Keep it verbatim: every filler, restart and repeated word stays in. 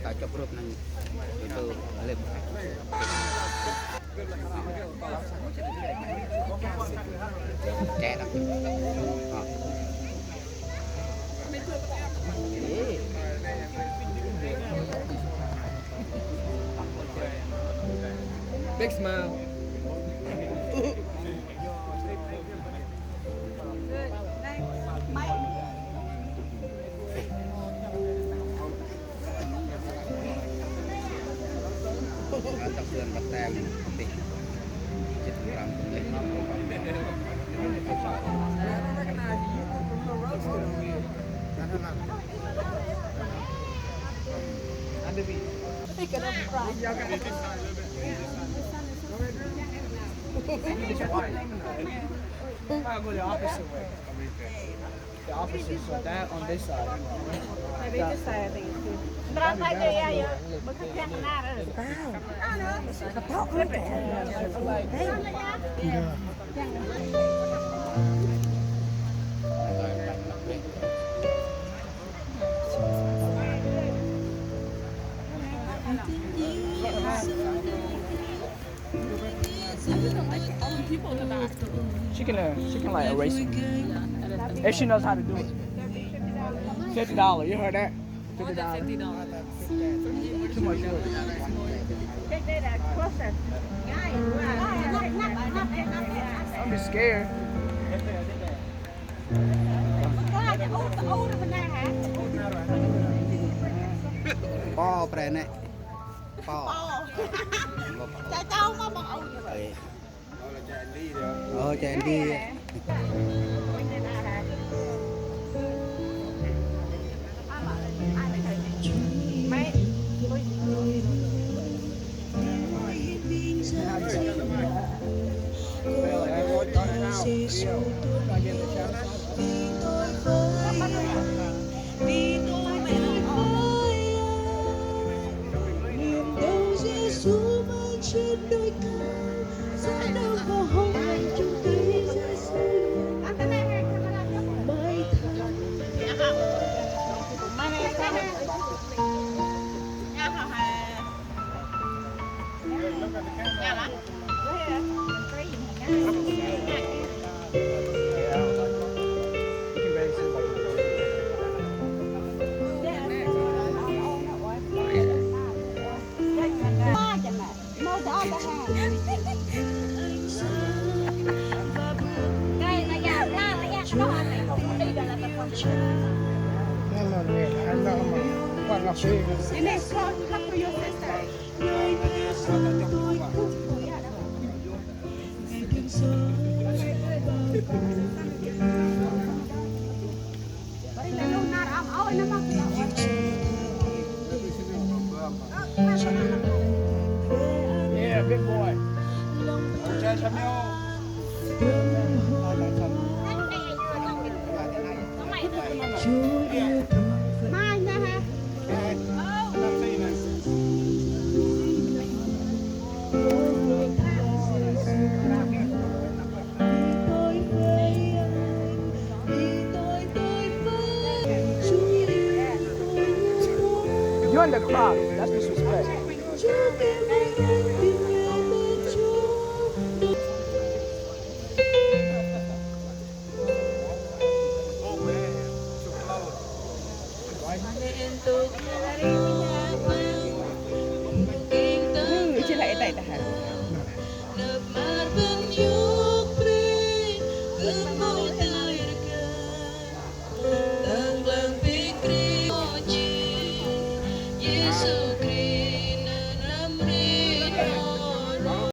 Ta chụp group nâng itu lip. Cek lắm. Ờ. Big smile. I'll go the opposite way. The opposite. So that on this side. Maybe this side, I think it's good. Wow. She can, uh, she can, like, erase them if she knows how to do it. Fifty dollars, you heard that? Fifty dollars. Too much work. I'm just scared. Bo pre nê. Bo. Bo. Ê. Ơ, che đi. And then come, come to your sister. Yeah, big boy. You're in the crowd. That's disrespect. Gâp mâu dơi rgơr, dâng lăng bêng bri mâu jêng, Yêsu